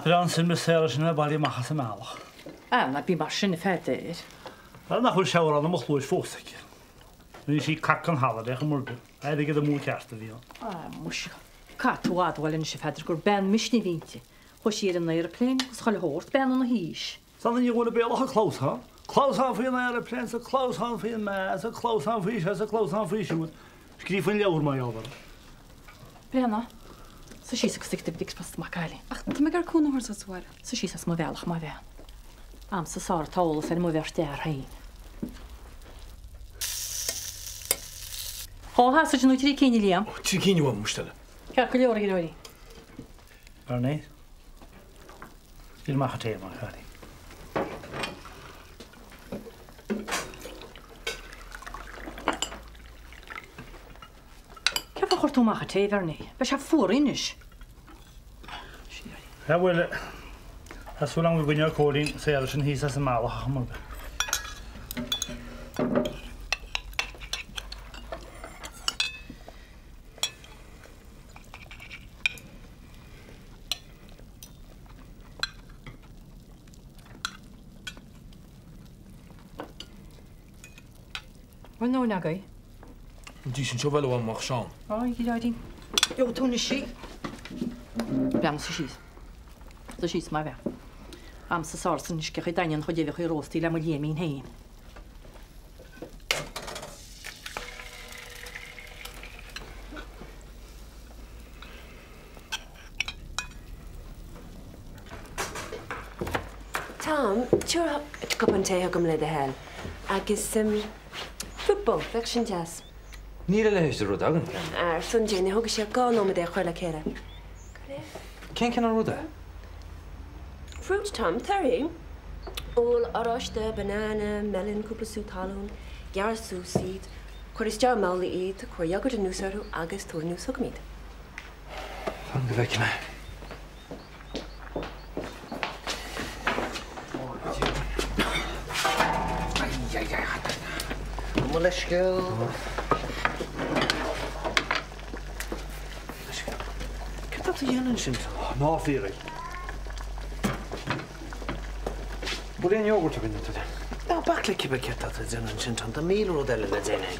Breá ansin beidh Sarah sin le bailiú amach as an mbealach. Á, ná bí mar sin, a Pheadair. Bhuel, nach bhfuil seabhrán i mo chluais fós aici. Rinne sí cac den holiday chomh maith. Airgead amú ceart a bhí ann. Á, muise. Caithfidh tú a admháil anois, a Pheadair, gur bean misnigh a bhí inti. Chuaigh sí ar an aeroplane agus chuile shórt, bean ina haois. 'S an ní bhfuil a béal ach ag clamhsán. Clamhsán faoin aeroplane 's clamhsán faoin meá 's clamhsán faoi seo 's clamhsán faoi siúd. Scríobhfainn leabhar mar gheall uirthi. Breathnaigh. Suigh síos agus tig bricfeasta maith cailín. Ach tá mé ag iarraidh cúnamh a thabhairt duit sa bhaile. Suigh síos as mo bhealach, má bhean. A'msa is fearr atá eolas ar mo bheirt fhear féin. Dhá shausage nó trí cinn, a Liam? Trí cinn uaim, a Stella. Ceart go leor, a Ghiorraí. Bernie. Cuir amach an tae, a chailín. Cén fáth ar chuir tú amach an tae, Bernie? Beidh sé fuar anois. Sea, bhuel, tá súil agam go gcoinneoidh Cóilín Sarah sin thíos as an mbealach a chuma ar bith. Bhfuil nóin agaibh? An dís an shovel uaim, ach Seán. Á, a Ghiorraí. Gheobhaidh tú anois í. Breathnaigh, suigh síos. Suigh síos, má bhean. A'msa is fearr san uisce a dhaingean chuid uibheacha róstaí le mo Liaimín féin. Tom, tabhair cupán tae chugam le do thoil. Agus fruit bowl, bheadh sin deas. Níl a leithéid de rud againn. Ar son Dé, ní thógfaidh sé ach 2 nóiméad é a chur le chéile. Cén cineál ruda é? Fruit, Tom, torthaí. Úll, oráiste, banana, melon, cúpla sú talún. Gearr suas iad, cuir isteach i mbabhla iad, cuir iogart anuas orthu agus tabhair anuas chugam iad. Fan go bhfeicfidh mé. Mo leithscéal. Cad tá tú a dhéanamh ansin? Ná fiafraigh. Bhfuil aon iógart againn, a Tadhg? Ná bac le cibé céard tá tú a déanamh ansin, Tom. Tá 1000 rud eile le déanamh.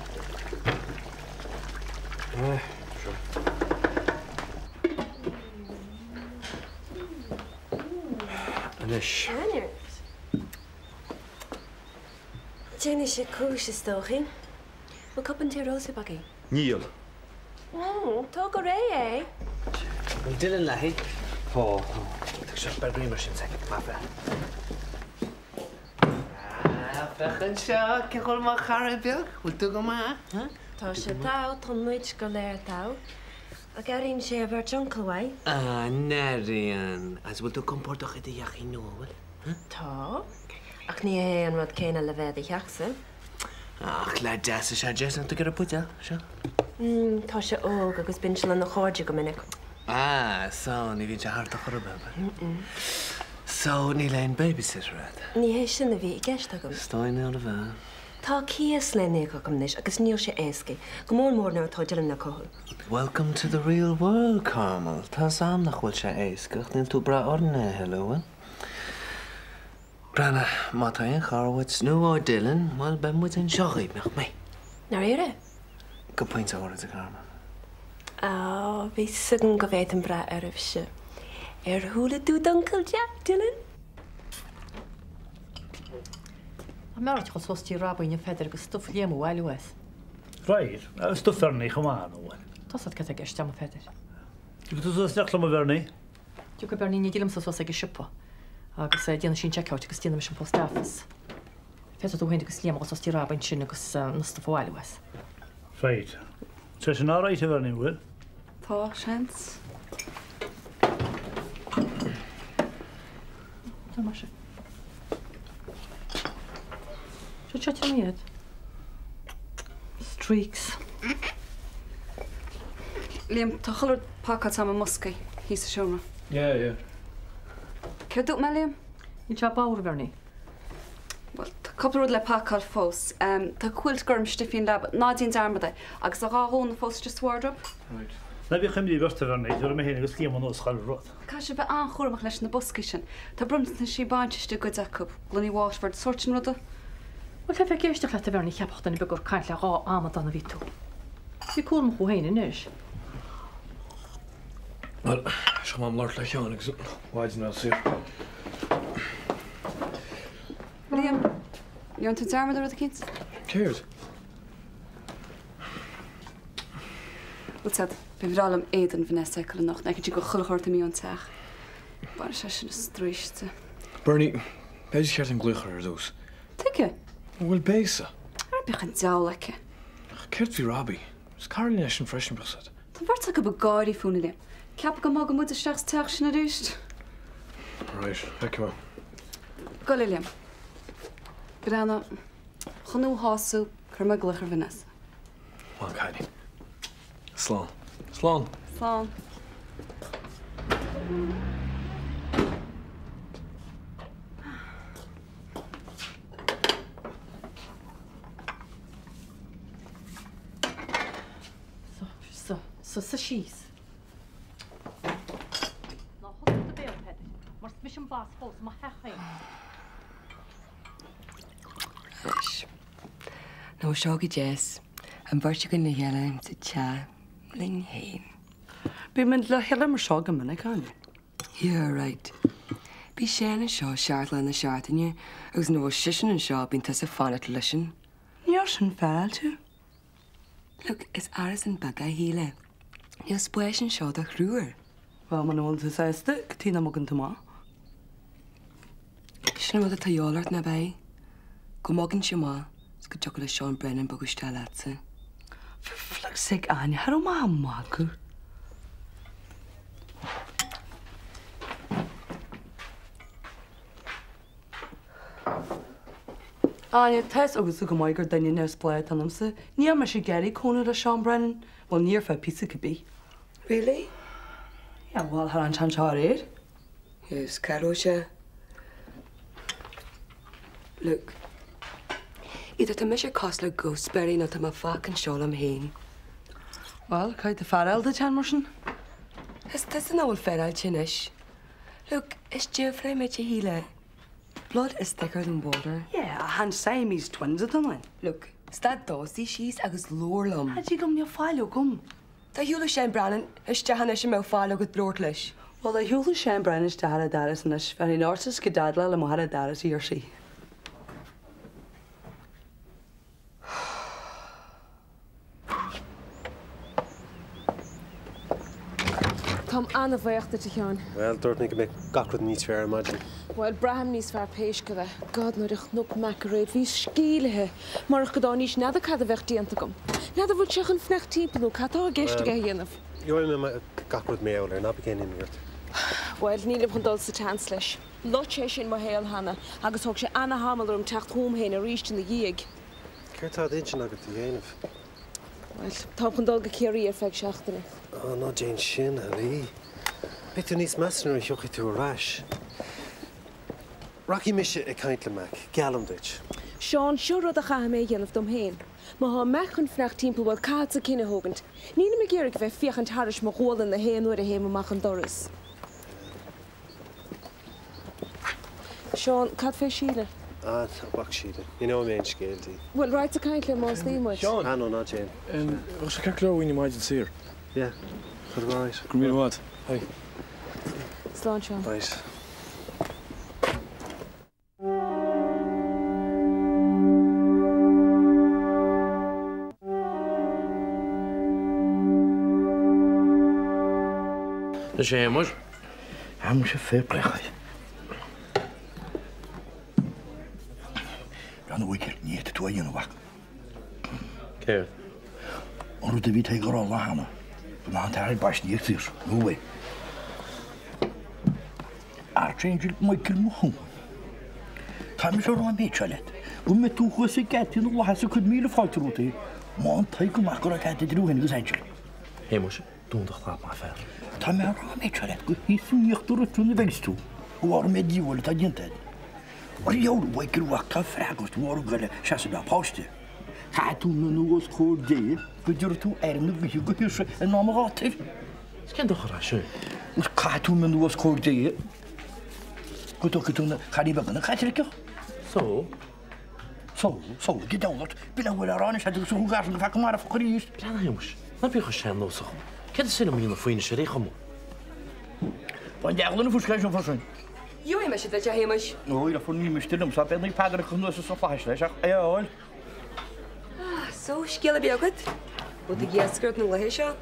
Anois. Déanfaidh sé cúis is dóichí. Bhfuil cupán tae rosehip agaibh? Níl. Tóg go réidh é. Bhfuil Dylan léi? Tá, tá. Tá seo beagán mar sin, maith bheith. Ah, féach anseo, cén chaoi a bhfuil mo chara beag? Bhfuil tú go maith, huh? Tá sé togha, tá muid go léir togha. Ach airíonn sé a bheirt uncail uaidh. Ah, n-airíonn. Agus bhfuil tú compordach i do theachín nua, bhfuil? Huh? Tá. Ach ní hé an rud céanna le bheith i do theachsa. Ach leaid deas is ea Jason, tú ag iarraidh buidéal, seo. Mm, tá sé óg agus bíonn sé lena chairde go minic. Ah, so ní bhíonn sé thart ar chor ar bith, ab ea? So níl aon babysitter agat? Ní hé sin a bhí i gceist agam. Is dóigh nárbh ea. Tá cíos le n-íoc agam anois agus níl sé éasca, go mór mór nuair atá Dylan le cothú. Welcome to the real world, Carmel. Tá's a'm nach bhfuil sé éasca ach níl tú ag brath orainne a thuilleadh, an bhfuil? Breathnaigh, má tá aon chabhair uait, nó ó Dylan, bhuel, beidh muid anseo dhaoibh, nach mbeidh? Ndáiríre? Go pointe áirid, a Carmel. Á, bhí 's agam go bhféadfainn brath oraibhse. Ar chuala tú d'uncail Jack, Dylan? An mb'fhearr duit dhul suas tí Robbie a Pheadair agus stuif Liam a bhailiú as? Right, agus stuif Bhernie chomh maith, nó bhfuil? Tá's agat cad tá i gceist agam, a Pheadair. Tiocfaidh tú suas in éineacht liom, a Bhernie? Tiocfaidh Bernie Ní liomsa suas ag an siopa agus déanfaidh sí an checkout agus déanfaidh mise an post office. Féadfaidh tú féin agus Liam a dhul suas tí Robbie ansin agus na stuif a bhailiú as. Right. Tá sin alright a Bhernie, bhfuil? Tá, seans. Tá mar sin. Seo seo tell me iad. Streaks. Liam, tá chuile rud pacáilte agam i mboscaí thíos sa seomra. Yeah, yeah. Céard dúirt mé, Liam? Níl sé bodhar, a Bhernie. Bhuel, tá cúpla rud le pacáil fós. Tá quilt gorm istigh faoin leaba, ná déan dearmad é. Agus a dhá ghúna fós istigh sa wardrobe. Right. Ná bíodh imní ort, a Bhernie, tabharfaidh mé féin agus Liam anuas chuile rud. Caithfidh sibh bheith an-chúramach leis na boscaí sin. Tá bronntanaisí bainse istigh i gcuid acu, gloiní Waterford, sórt sin ruda. Bhuel, le bheith ag éisteacht leat, a Bhernie, cheapfadh duine beag gur ag caint le dhá amadán a bhí tú. Bí cúramach thú féin anois. Bhuel, seo m'am labhairt le Seán agus an mhaidin á saor. Liam, ndearna tú dearmad ar rud eicínt? Céard? Bhuel, Ted, ba bhreá liom éadan Vanessa a fheiceáil anocht, an bhfeiceann sí go bhfuil chuile shórt imithe ón teach. Bainfidh sé sin an straois di. Bernie, b'fhéidir cheart dúinn glaoch uirthi ar dtús. Tuige? Bhuel, beidh a fhios. Ara bíodh an diabhal aici. Ach céard faoi Robbie? Is cara linn eisean freisin, bíodh a fhios agat. Tá an bheirt acu ag gáirí fúinn, a Liam. Ceapadh go mbogfaidh muid isteach sa teach sin arís. Right, feicfidh mé. Gabh i leith, a Liam. Breathnaigh, chun thú a shásamh, cuirfidh mé glaoch ar Vanessa. Maith an cailín. Slán. Slán. Slán. Suigh, suigh, suigh síos. Ná hoscail do bhéal, Peadar, mar is mise an boss fós i mo theach féin. Anois. Nó seo go deas, an bheirt againn le chéile sa teach linn féin. Bímid le chéile mar seo go minic, Áine. Yeah, right. Bíonn Seán anseo seacht lá na seachtaine agus nuair a bhfuil seisean anseo bíonn tusa ag fanacht leisean. Níl sin féaráilte. Look, is árasán beag é, a Shíle. Níl spáis anseo do thriúr. Bhuel, muna bhfuil tú sásta, cad chuige nach mbogann tú amach? Sin an rud atá de dhíobháil ort, nach ea? Go mbogfainnse amach is go dtiocfadh le Seán Brennan bogadh isteach leatsa. For flip's sake, Áine, cha raibh mé á magadh. Áine, tá fhios agatsa go maith gur duine neamhspleách atá ionamsa. Níl mise ag iarraidh cónaí le Seán Brennan. Bhuel, ní ar feadh píosa cibé. Really? Yeah, bhuel, thar an tsean seo aréir. Yes, cá raibh sé? Look, either tá mise cosúil le gooseberry nó tá mé fágtha anseo liom féin. Bhuel, caithfidh tú fear a fháil duit féin mar sin. Is tusa nach bhfuil féaráilte anois. Look, is deirfiúr muid, a Shíle. Blood is thicker than water. Yeah, ach chan Siamese twins atá ionainn. Look, stad do suí síos agus labhair liom. Cha dtig liom, níl faill agam. Dá shiúlfadh Seán Brennan isteach anois an mbeadh faill agat labhairt leis? Bhuel, dá shiúlfadh Seán Brennan isteach ar an doras anois, bheinn in ortsa go dtadla le mo thar an doras, a deir sí. Táim an-bhuíoch duit, a Sheáin. Bhuel, dúirt mé go mbeadh gach rud níos fearr ar maidin. Bhuel, braithim níos fearr pé scéal é. God, nuair a chonac Mac aréir, bhíos sceimhlithe. Murach go dtáinís, n'fheadar cad a bheadh déanta agam. N'fheadar bhfuil sé chun fanacht timpeall nó cad tá i gceist aige a dhéanamh. Gheobhaidh mé gach rud mar gheall air, ná bíodh aon imní ort. Bhuel, nílim chun dul sa tseans leis. Loit sé sin mo shaol cheana agus thóg sé ana-thamall orm teacht chugam féin arís ina dhiaidh. Céard tá d'intinn agat a dhéanamh? Bhuel, táim chun dul go Ciarraí ar feadh seachtaine. Á, ná déan sin, a Lee. Beidh tú níos measa nuair a thiocfaidh tú ar ais. Rachaidh mise ag caint le Mac, geallaim duit. Seán, seo rud a chaithfidh mé a dhéanamh dom féin. Má thá Mac chun fanacht timpeall, bhuel, caithfeadsa cinneadh a thógaint. Nílim ag iarraidh a bheith ag féachaint thairis mo ghualainn na haon uair a théim amach an doras. Seán, Cad fé Síle? Ah, ná bac Síle. Ní inseoidh mé aon scéal di. Bhuel, raghadsa ag caint léi más ní muid. Seán! Ah, no, ná déan. Bheadh sé ceart go leor uainn an mhaidin saor. Yeah, tá tú alright. Go raibh míle maith agat. Hi. Slán, Seán. Right. A Shéamais. Tá mise fair play chuir. Gan uaigh ní fhéadfaidh tú a dhéanamh ach. Céard? An rud a bhí tú ag rá lá cheana, go mbeadh an t-athair baiste ag saoirse, no way. Archangel Michael mo chum. Tá mise ag rá an méid seo leat, go mbeidh tú thuas ag geataí na bhFlaitheas ag cur míle fáilte romhat é, má aontaigh go maith go raibh cead idir thú féin agus Angela. Shéamais, dún do chlab mar fear. Tá mé ag rá an méid seo leat, go thíos in íochtar ifrinn a bheidhs tú, de bharr an méid díobháil atá déanta agat. Mar gheall, Mhichael mhac, tá freagairt mhór ag goil seasamh le páiste. Caithfidh tú mionnú os comhair Dé go dtabharfaidh tú aire na gaoithe go hIrse in am a ghátair. Is cén dochar é sin? Is caithfidh tú mionnú os comhair Dé go dtógfaidh tú na cailíní beaga 'na Caitliceach. So? So, so, go deimhin ort, b'in a bhfuil á rá anois agat agus thú gafa go feaca marbh arís. Breathnaigh a Shéamais, ná bíodh sé sean-nósach. Céard is féidir liom a dhéanamh faoi anois ar aon chuma? Tá an deachlann an fuisce seo freisin. Gheobhaidh mise duit, a Shéamais. Ó, ní ní miste liomsa, beidh Naomh Peadar ag anuas as na flaithis leis, ach é a fháil. Ah, so, scéal ar bith agat? Bhfuil tú ag iascaireacht na laethe seo?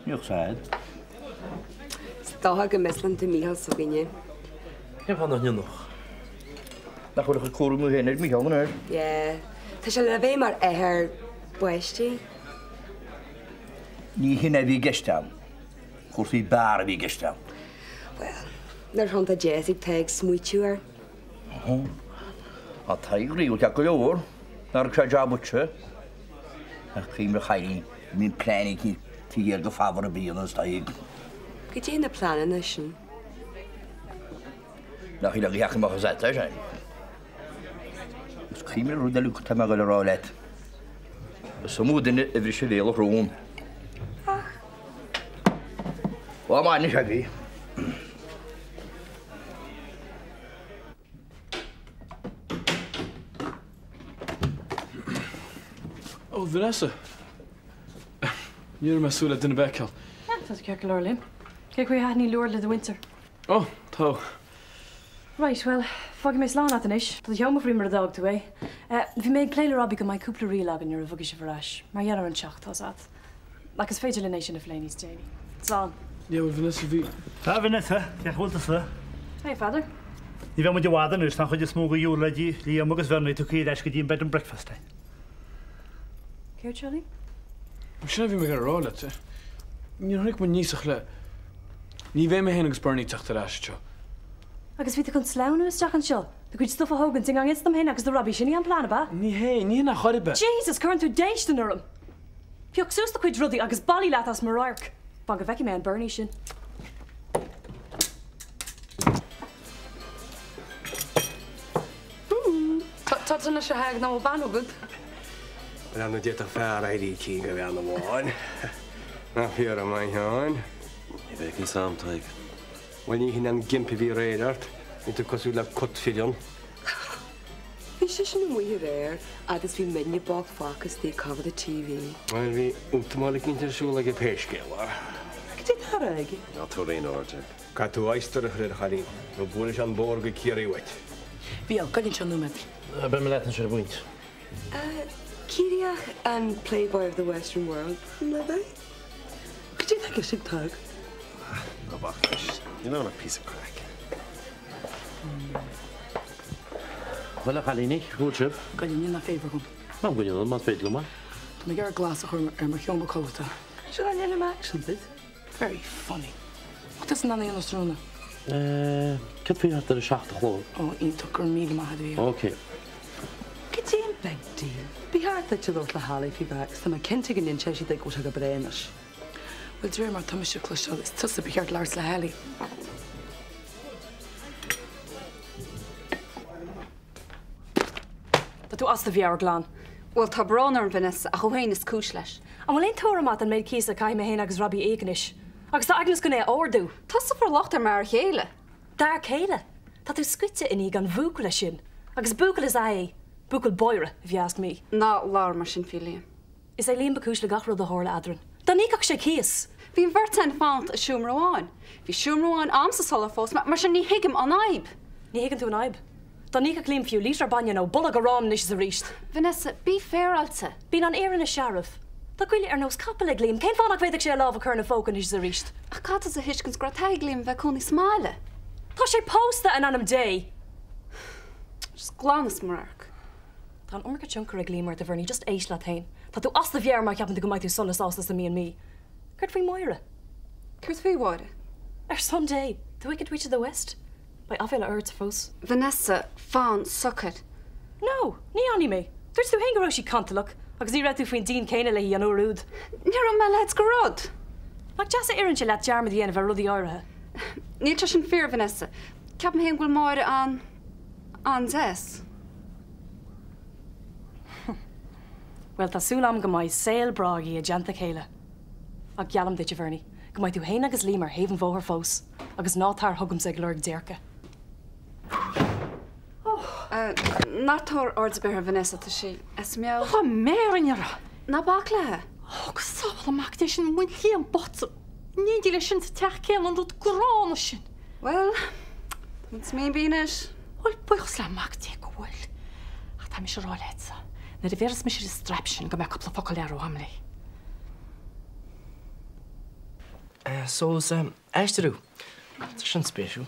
Níl sad. Is dócha go mioslann tú Mícheál s'againne. Cén fáth nach ndéanfadh? Nach bhfuil a chuid cúraimí féin ar Mhícheál anois? Yeah, tá sé le bheith mar athair báistí. Ní hin a bhí i gceist agam. Cúrsaí beáir a bhí i gceist agam. Bhuel, nuair a thiontaigh Jessie tá ag smaoitiú air. Tá Tadhg riamh ceart go leor, nár thug sé jab duitse. Ach cuimhnigh a chailín, bíonn plean aici taobh thiar de fabhar ar bith a dhéananns Tadhg. Goidé na pleananna sin? Nach iad a theacht amach as ata sin. Is cuimhnigh rud eile atá mé ag dul a rá leat. Is iomaí duine a bhris a bhéal a shrón. Ach. Lá maith anois agaibh. Ó, Vanessa. Ní raibh mé ag súil le duine ar bith a fheiceáil. Tá tú ceart go leor, Liam. Cén chaoi a thaitníonn Lourdes le do mhuintir? Ó, tá. Right, bhuel, fágfaidh mé slán leat anois. Tá do sheomra faoi mar a d'fhág tú é. Bhí mé ag plé le Robbie go mbeidh cúpla riail againn nuair a bhogfaidh sibh ar ais, mar gheall ar an teach, tá's a'd. Ach is féidir linn é sin a phlé níos déanaí. Slán. Yeah, bhuel, Vanessa, bhí. A Vanessa, cén chaoi a bhfuil tusa? Hey, Father. Ní bheidh muid i bhfad anois, tá an chuid is mó de ghiúirléidí Liam agus Bhernie tugtha ar ais go dtí an bed and breakfast. Céard seo, Liam? Sin a bhí mé ag rá leat. Níor tháinig muid aníos ach le. Ní bheidh mé féin agus Bernie ag teacht ar ais anseo. Agus bhí tú chun sleamhnú isteach anseo, do chuid stuif a thógaint i ngan fhios dom féin agus do Robbie, sin í an plean, ab ea? Ní hé, ní hin ar chor ar bith. Jesus, cuireann tú déistin orm! Pioc suas do chuid rudaí agus bailigh leat as mo radharc. Fan go bhfeicfidh mé an Bernie sin. Tá tú anois a Thaidhg, nach bhfuil bean agat? Bhuel, ar ndóigh d'fhéadfadh fear éirí tinn go bhean amháin. Nach fíor, a Sheáin? Ní bheidh a fhios a'm, Tadhg. Bhuel, ní hin an gimp a bhí aréir ort. Bhí tú cosúil le cut fireann. Bhí seisean amuigh aréir agus bhí Minnie bocht fágtha istigh ag coimhéad an TV. Bhuel, bhí útamáil eicínt ar siúl aige pé scéal é. Cad é atá á rá aige? Ná tabhair aon aird air. Caithfidh tú adhastar a chur air, a chailín, nó buailfidh sé an bóthar go Ciarraí uait. Bhí, gabh anseo nóiméad. Beidh mé leat anois ar an bpointe. Ciarraíoch and playboy of the western world, nach ea? Cad é atá i gceist ag Tadhg? Ná bac leis. Níl ann ach píosa craic. Bhuel, a chailíní, go bhfuil sibh? Gabh i ndiaidh favor dhom. Ná go ndéanann, más féidir liom é. Tá mé ag iarraidh glas a chur ar mo sheomra codlata. Seo an dhéanfaidh mé action duit. Very funny. Cad tá tú in ann a dhéanamh tráthnóna? Céard faoi thart ar a 7 a chlog? Ó, iontach, go raibh míle maith agat, a Mhícheáil. Ok. Cad é an big deal? Ba cheart duit a labhairt le Holly faoi Bhex, tá mé cinnte go n-inseoidh sí duit go bhfuil sé go breá anois. Bhuel, de réir mar atá mise ag cloisteáil, is tusa ba cheart labhairt le Holly. Tá tú as do mheabhair glan. Bhuel, tá brón orm, Vanessa, ach thú féin is cúis leis. An bhfuil aon tuairim agat an méid cíosa a caithfidh mé féin agus Robbie a íoc anois? Agus tá aighneas chun é a ardú! Tusa a fuair locht ar m'fhear chéile. D'fhear céile? Tá tú scoite i ndiaidh an bhuachalla sin. Agus buachaill is ea é. Buachaill báire, if you ask me. Ná labhair mar sin faoi Liam. Is é Liam ba chúis le gach rud a tharla eadrainn. Dá n-íocfadh sé cíos! Bhí an bheirt againn ag fanacht i seomra amháin. Bhí seomra amháin a'msa sular phós mé, mar sin ní thuigim an fhadhb. Ní thuigeann tú an fhadhb. Dá n-íocfadh Liam fiú lítear bainne nó bolg aráin anois is arís. Vanessa, bí féaráilte. Bíonn an fhírinne searbh. Tá goile ar nós capaill ag Liam. Cén fáth nach bhféadfadh sé a lámh a chur ina phóca anois is arís? Ach caithfidh tusa a thuiscint go raibh taithí ag Liam a bheith ag cónaí sa mbaile. Tá sé pósta, in ainm Dé! Just glan as mo radharc. Tá an iomarca tionchar ag Liam ort, a Bhernie, just éist leat féin. Tá tú as do mheabhair má cheapann tú go mbeidh tú sona sásta sa mB&B. Céard faoi Mháire? Céard faoi Mháire? Ar son Dé! The Wicked Witch of the West? Beidh aiféala ort fós. Vanessa, fan socair. No, ní fhanfaidh mé. Dúirt tú féin go raibh sí cantalach, agus ní raibh tú faoin díon céanna léi an uair úd. Ní raibh mé a leithéid de rud! Nach deas a oireann sé leat dearmad a dhéanamh ar rudaí áirithe? Níl sé sin fíor, Vanessa. Ceapaim féin go bhfuil Máire an, an-deas. Bhuel, tá súil a'm go mbeidh saol breá agaibh i dteannta a chéile. Ach geallaim duit, a Bhernie, go mbeidh tú fhéin agus Liam ar thaobh an bhóthair fós, agus ná tar chugamsa ag lorg déirce. Ná tabhair aird ar bith ar Vanessa, tá sí as a meabhair. Tá méar in uirthi. Ná bac léi. Ó, go sábhála Mac Dé sinn muid Liam bocht in éindí leis sin sa teach céanna, an rud gránna sin. Bhuel, tá muid sa mbíobí anois. Bhuel, buíochas le Mac Dé go bhfuil. Ach tá mise a rá leatsa, nuair a bhéarfas mise ar an strap sin go mbeidh cúpla focal le rá a'm léi. So, is aisteoir thú. Tá sin spéisiúil.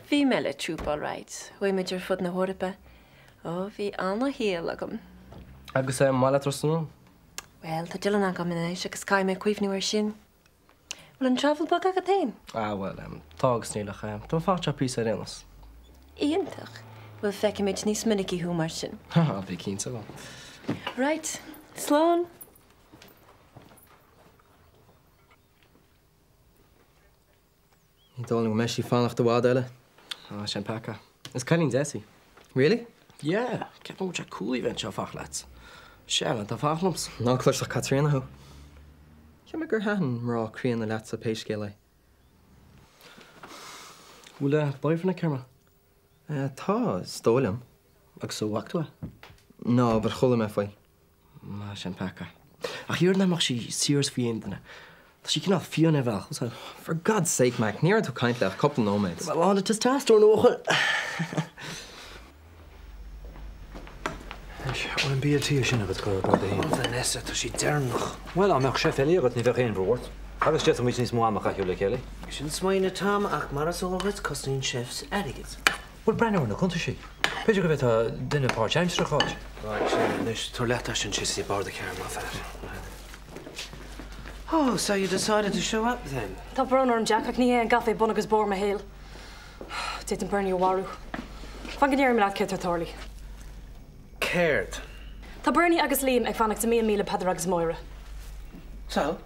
Bhí mé le troupe alright. Chuaigh muid ar fud na hEorpa. Ó, bhí ana-shaol agam. Agus an maith leat Ros na Rún? Bhuel, tá Dylan agam anois agus caithfidh mé cuimhniú air sin. Bhfuil an travel bug agat féin? Ah, bhuel, tá agus níl ach tá mé ag fanacht anseo píosa ar aon nós. Iontach! Bhuel, feicfimid níos minicí thú mar sin. Haha, bí cinnte bhuel. Right, slán! Ní dóigh liom go mbeidh sí ag fanacht i bhfad eile. Á, sin peaca. Is cailín deas í. Really? Yeah, ceapaim go bhfuil sé cool í bheith anseo ag fanacht leat. Sea, man, tá fanacht liomsa. Ná cloisfeadh Caitríona thú. Cheap mé gur thaitin mná críonna leatsa pé scéal é. Bhfuil boyfriend ag Carmel? Tá, is dóigh liom. Agus an bhfaca tú é? No, but chuala mé faoi. Má, sin peaca. Ach iarraidh nach mbeadh sí serious faoi aon duine. Tá sí cineál fiáin ar bhealach, what's that? For God's sake, Mac, ní raibh tú ag caint léi ach cúpla nóiméad. Tá mé lán de testosterone a bhuachaill. Anois, an bhfuil an bia tí sin agat go bord a haon? Oh, Vanessa, tá sí deireanach. Bhuel, dá mbeadh chef eile agat ní bheadh aon bhrú ort. Agus d'fhéadfadh muid níos mó ama a chaitheamh le chéile. Sin smaoineamh, Tom, ach mar is eol duit, cosnaíonn chefs airgead. Bhuel, breathnú ar na cuntaisí. B'fhéidir go bhféadfá duine páirtaimseartha a fháil. Right, sin. Anois, tabhair leat é sin síos go dtí bord a ceathair, más féidir. Oh, so you decided to show up then? Tá brón orm, Jack, ach ní hé an gcaife bun agus barr mo shaoil. D'fhéadfainn Bernie a mharú. Fan go ndéarfaidh mé leat céard atá ag tarlú. Céard? Tá Bernie agus Liam ag fanacht i Miami le Peadar agus Máire. So?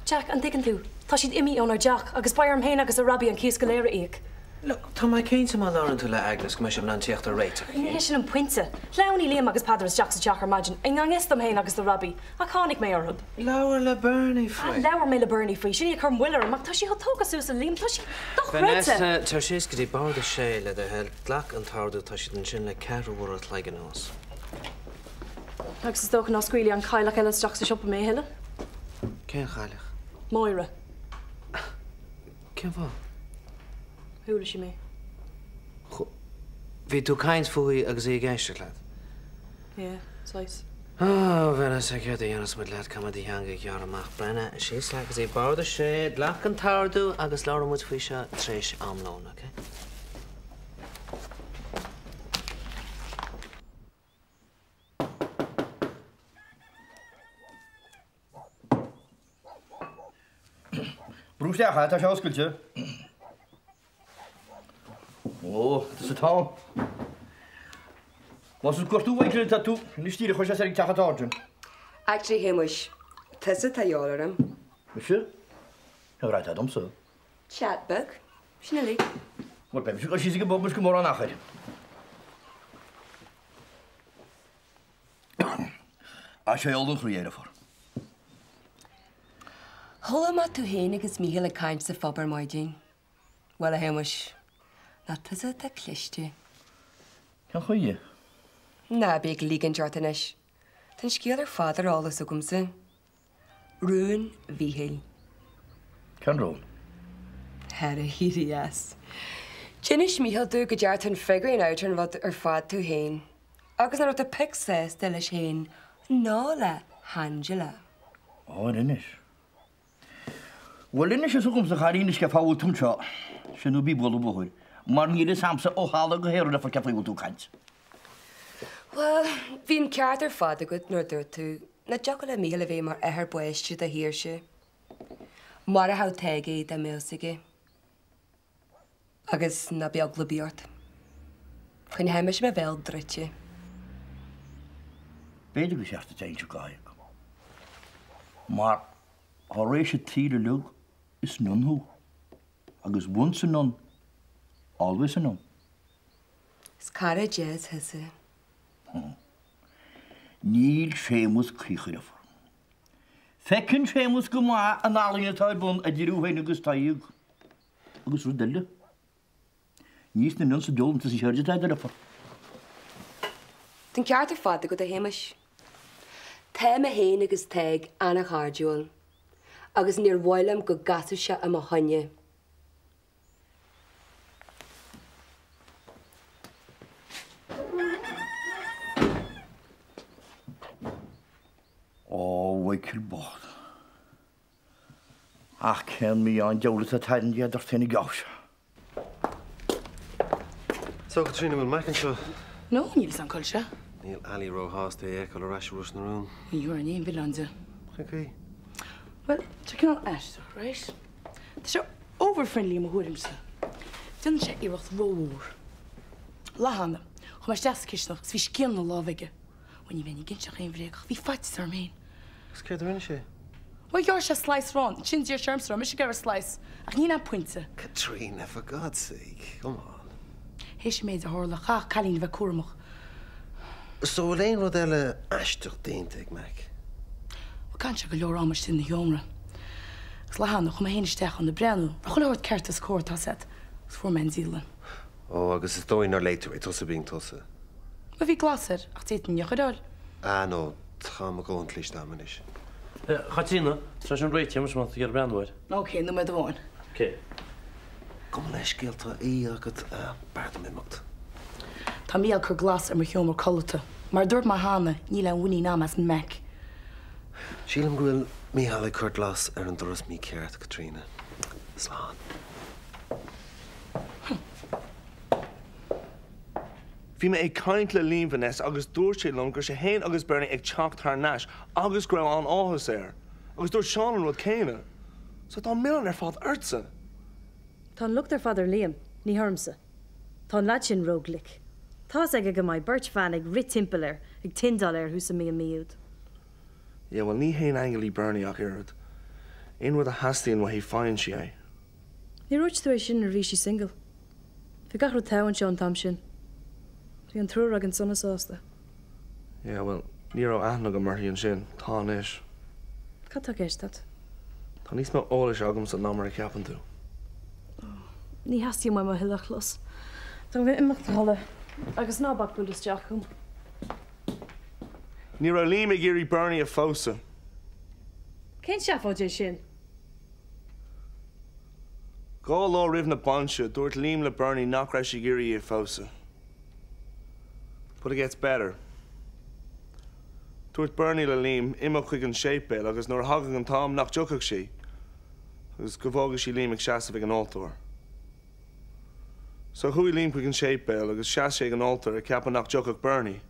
Jack, an dtuigeann tú? Tá siad imithe ónár dteach agus beidh orm féin agus ar Robbie an cíos go léir a íoc. Look, tá mé cinnte má labhrann tú le Agnes go mbeidh sibh in ann tíocht ar réiteach. Ní hé sin an pointe. Shleamhnaigh Liam agus Peadar isteach sa teach ar maidin, i ngan fhios dom féin agus do Robbie, ach tháinig mé orthu. Labhair le Bernie faoi. Labhair mé le Bernie faoi, sin í ag cur moill orm, ach tá sí chomh tógtha suas le Liam, tá sí dochreidte! Vanessa, tar síos go dtí bord a sé le do thoil, glac an t-ordú, tá siad ansin le ceathrú uair a chloig anuas. Agus is dócha ná scaoilfidh an chailleach eile isteach sa siopa mé a thuilleadh. Cén chailleach? Máire. Cén fáth? Chuala sí mé. Bhí tú ag caint fúithi agus í ag éisteacht leat? Yeah, saghas. Oh, Vanessa, céard a dhéanfas muid leat, caithfidh mé do theanga a ghearradh amach. Breathnaigh, síos leat go dtí bord a sé, glac an t-ordú agus labhróidh muid faoi seo tar éis am lóin, okay? Brú isteach é, tá sé oscailte. Ó, tusa Tom. Más ag cuartú Mhichael atá tú, anois díreach chuir sé soir ag teach an tSáirsint. Actually, Shéamuis, tusa atá de dhíobháil orm. Mise? Cén ghrá atá domsa? Chat beag, sin uilig. Bhuel, beidh mise ag dul síos ag an bpub anois go mórán achair. Á, sé oll an chroí é, a deirfiúr. Chuala mé tú féin agus Mícheál ag caint sa phub ar maidin. Bhuel, a Shéamuis, nach tusa atá cliste. Cén chaoi? Ná bí ag ligint ort anois. Tá an scéal ar fad ar eolas agamsa. Rún Mhíchíl. Cén rún? Thar a éirí as. D'inis Mícheál domh go ndearna tú an figuring out ar an rud ar fad tú féin agus nach raibh tú pic sásta leis féin ná le hAngela. Ó, ar inis? Bhuel, anois is agamsa a chailín is cén fáth a bhfuil tú anseo, sin nó bí ag bualadh bóthair, mar níl fhios a'msa ó thalamh go haer le cén faoi a bhfuil tú ag caint. Bhuel, bhí an ceart ar fad agat nuair a dúirt tú nach dtiocfadh le Mícheál a bheith mar athair baiste do Shaoirse. Mharódh Tadhg é dá mbeadh fhios aige. Agus ná bíodh eagla ar bith ort. Coinneoidh mise mo bhéal druidte. B'fhéidir gur cheart duit a inse go Tadhg. Mar thar éis an tsaoil uilig is nun thú. Agus once a nun, always a nun. Is cara deas thusa. Níl Séamus caoch ar deirfiúr. Feiceann Séamus go maith an ealaín atá ar bun idir thú féin agus Tadhg. Agus rud eile. Ní sna mionn sa deolanta sa cheird atá deirfiúr. Tá an ceart ar fad agat, a Shéamais. Tá mé féin agus Tadhg an-chairdiúil agus níor mhaith liom go gcasfadh sé i mo choinne. Ó, a Mhichael bocht. Ach cén mí-ádh an diabhal atá tarraingthe ort féin i gcás seo? So, Caitríona, bhfuil Mac anseo? No, níl fhios a'm cá bhfuil sé. Níl Ali róshásta é a fheiceáil ar ais i Ros na Rún. Ní thabharfainn aon mhilleán de. Cén chaoi? Bhuel, tá sé cineál aisteach, right? Tá sé over-friendly i mo thuairimse. Déanann sé iarracht rómhór. Lá cheana, chuaigh mé isteach sa chisteanach agus bhí scian ina lámh aige. Bhuel, ní bheinn ag inseacht aon bhréag ach bhí faitíos orm féin. Agus céard a rinne sé? Bhuel, ghearr sé slice aráin, ansin d'iarr sé ormsa raibh mise ag iarraidh slice, ach níl aon pointe. Caitríona, for God's sake, come on. Théis an méid a tharla, chaithfeadh cailín a bheith cúramach. So, bhfuil aon rud eile aisteach déanta ag Mac? Bhuel, caitheann sé go leor ama istigh ina sheomra. Agus lá cheana, chuaigh mé féin isteach ann ag breathnú, raibh chuile shórt ceart is cóir, tá's a'd, agus fuair mé an dialann. Ó, agus is dóigh nár léigh tú é, tusa being tusa. Bhuel, bhí glas air, ach d'fhéadfainn é a chóireáil. Ah, no, tá mo dhóthain cliste a'm anois. A Chaitríona, tá sin réitithe anois má tá tú ag iarraidh breathnú air. Ok, nóiméad amháin. Ok. Gabh mo leithscéal, tá aoi agat, b'fhearr dom imeacht. Tá Mícheál ag cur glas ar mo sheomra codlata. Mar a dúirt mé cheana, níl aon mhuinín a'm as Mac. Sílim go bhfuil Mícheál ag cur glas ar an doras mícheart, a Chaitríona. Slán. Bhí mé ag caint le Liam Vanessa agus dúirt sé liom go raibh sé fhéin agus Bernie ag teacht thar n-ais agus go raibh an-áthas air. Agus dúirt Seán an rud céanna. So tá an milleán ar fad ortsa. Tá an locht ar fad ar Liam, ní hormsa. Tá an leaid sin ró-ghlic. Tá's aige go mbeidh beirt bhean ag rith timpeall air, ag tindeáil air thuas i Miami úd. Yeah, bhuel ní haon aingeal í Bernie ach oiread. Aon rud a theastaíonn uaithi faigheann sí é. Níor dhúirt tú é sin nuair a bhí sí single. Bhí gach rud togha anseo an t-am sin. Bhí an triúr againn sona sásta. Yeah, bhuel, ní raibh aithne agam uirthi ansin. Tá anois. Cad tá i gceist a't? Tá níos mó eolais agamsa ná mar a cheapann tú. Oh, ní theastaíonn uaim a thuilleadh a chlos. Tá mé ag imeacht a chodladh. Agus ná bac bualadh isteach chugam. Ní raibh Liam ag iarraidh Bernie a phósadh. Cén seafóid é sin? Dhá lá roimh na bainse, dúirt Liam le Bernie nach raibh sé ag iarraidh í a phósadh. But it gets better. Dúirt Bernie le Liam imeacht chuig an séipéal agus nuair a thagadh an t-am nach dtiocfadh sí agus go bhfágfadh sí Liam ag seasamh ag an altóir. So chuaigh Liam chuig an séipéal agus sheas sé ag an altóir ag ceapadh nach dtiocfadh Bernie.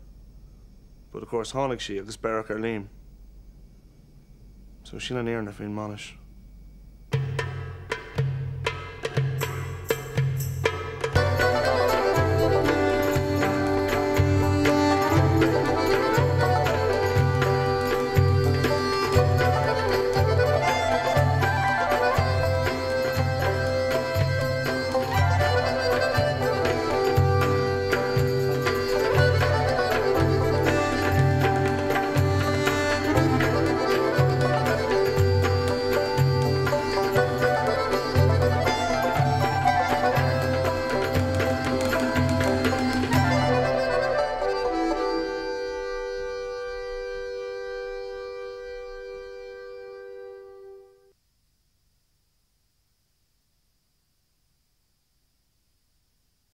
But of course tháinig sí agus beireadh ar Liam. So sin an fhírinne faoin mbainis.